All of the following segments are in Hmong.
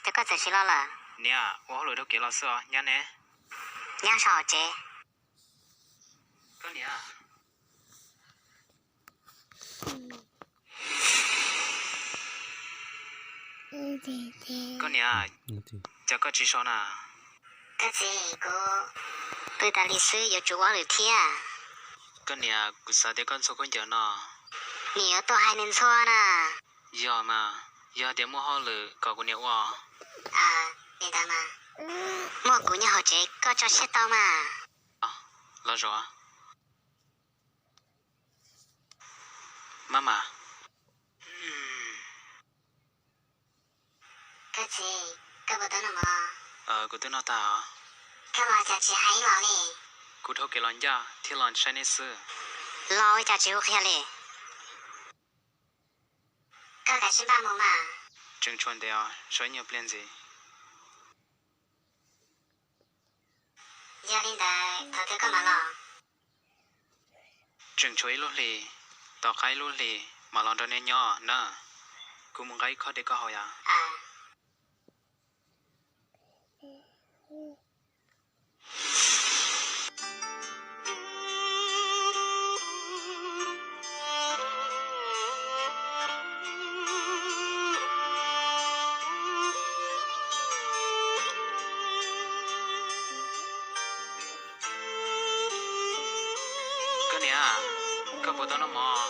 Cas koj txawm sim los lawm? Niam, ua hauj lwm dhau kev los xwb os, nyab ne? Nyab so hauv tsev. Koj niam, koj niam, cas koj tsis so na? Koj txiv, kuv pw tas li xwb, yuav tsum ua hauj lwm thiab. Koj niam, kuv xav tias koj ntxhua khaub ncaws no. Nws yuav tuaj hais nws ntxhua na. Yog mas, yog tias muaj hauj lwm kom kuv niam ua. Muaj kuv nyob hauv tsev koj tso siab tau mas. Los zaum. Maj mam. Koj txiv, koj puas tau noj mov? Kuv twb noj tag os. Koj los cas tsis hais ib los li? Kuv dhau kev los ncaj thiaj los saib nej xwb. Los ua cas tsis hu qhia li? Koj kav tsij npaj mus mas. Tseem tshuav ntev os, so ib nyuag pliag ntxiv. Yog li ntawd thaum twg koj mam los? Tseem tshuav ib lub hlis, tom qab ib lub hlis mam los nrog nej nyob na. Kuv mus nqa ib khob dej koj haus yom. Koj niam, koj puas tau noj mov?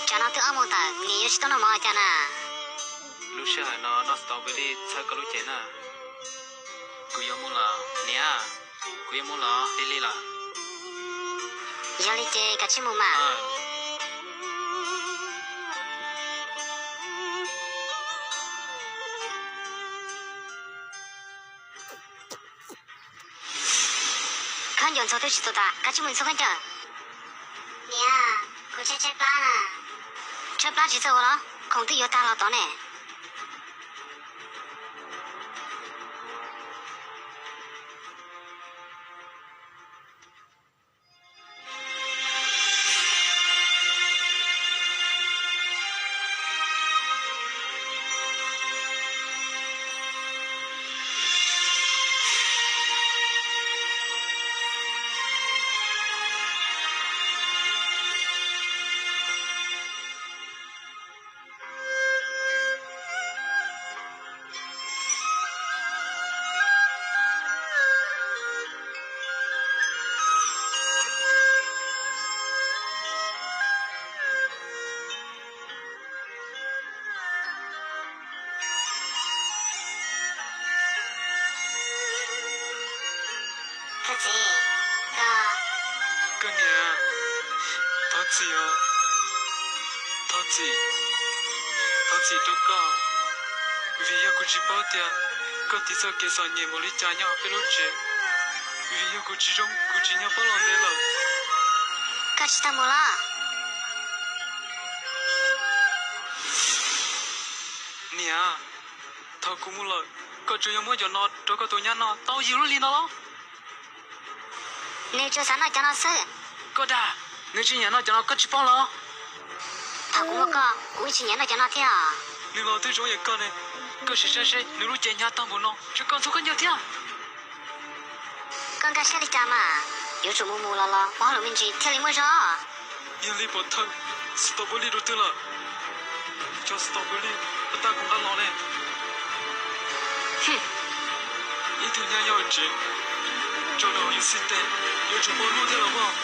Tsam no twb ob moos tawm, nws yuav tsis tau noj mov cas na? Lub sij hawm no noj strawberry txhawb koj lub cev na. Kuv yuav mus lawm niam, kuv yuav mus lawm, lig lig lawm. Yog li ces kav tsij mus mas. Khaub ncaws ntxhua twb tsis tau tas, kav tsij mus ntxhua khaub ncaws. Niam, kuv tshaib tshaib plab na. Tshaib plab tsis txawj ua los, khoom twb yuav tag los tod ne. Koj txiv, koj, koj niam, thov txim os, thov txim, thov txim rau koj, vim yog kuv tsis paub tias koj tiv txoj kev txom nyem npaum li cas nyob peb lub tsev, vim yog kuv tsis zoo, kuv tsis nyob paub los ntev lawm. Koj tsis tau mus los? Niam, thaum kuv mus lawm, koj tsuas yog muab cov no rau koj tus nyab noj tau yim lub hli no los? Nws tsuas xav noj cov no xwb. Koj dag, nws tsis nyiam noj cov no koj tsis paub los? Thaum kuv muaj koj, kuv tsis nyiam noj cov no thiab. Nws los twb zoo yam koj ne, koj sim saib seb nws lub cev hnyav tag npaum no, tseem kom ntxhua khaub ncaws thiab. Koj nkag siab li cas mas, yuav tsum mus mus los los ua hauj lwm me ntsis thiaj li muaj zog. Yog li pov thawj, strawberry rau twg lawm? Cov strawberry uas kuv nqa los ne. Ib tug nyab nyob hauv tsev, tso rau hauv yus xib teg, yuav tsum pom luaj thiab los mas.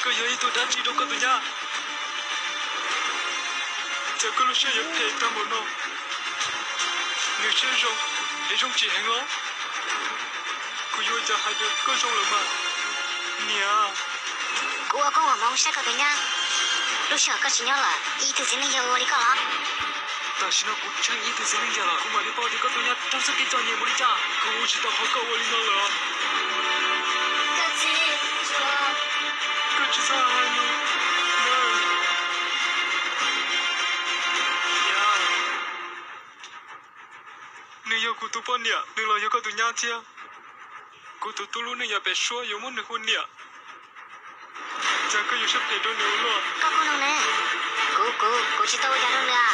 Koj yog ib tug dab tsi rau koj tus nyab? Cas koj lub siab yuav phem tag npaum no? Nws siab zoo es zoo tsis heev los? Kuv yuav ua cas hais tias koj zoo lawm mas, niam? Kuv ua koob ua hmoov saib koj tus nyab, lub sij hawm koj tsis nyob lawm, ib tug txiv neej yawg ua li koj los? Tam sim no kuv tsheej ib tug txiv neej yawg los kuv mam li paub tias koj tus nyab raug txoj kev txom nyem npaum li cas. Kuv ua tsis tau qhov koj ua li no lawm. Koj tsis txhob hais lus. Nws yog kuv tus poj niam, nws los yog koj tus nyab thiab. Kuv tus tub lub neej yav pem suab yuav muab nws hu niam. Cas koj yuav siab phem rau nws ua luaj? Koj kuj noog nws. Kuv, kuv, kuv tsis tau ua cas rau nws.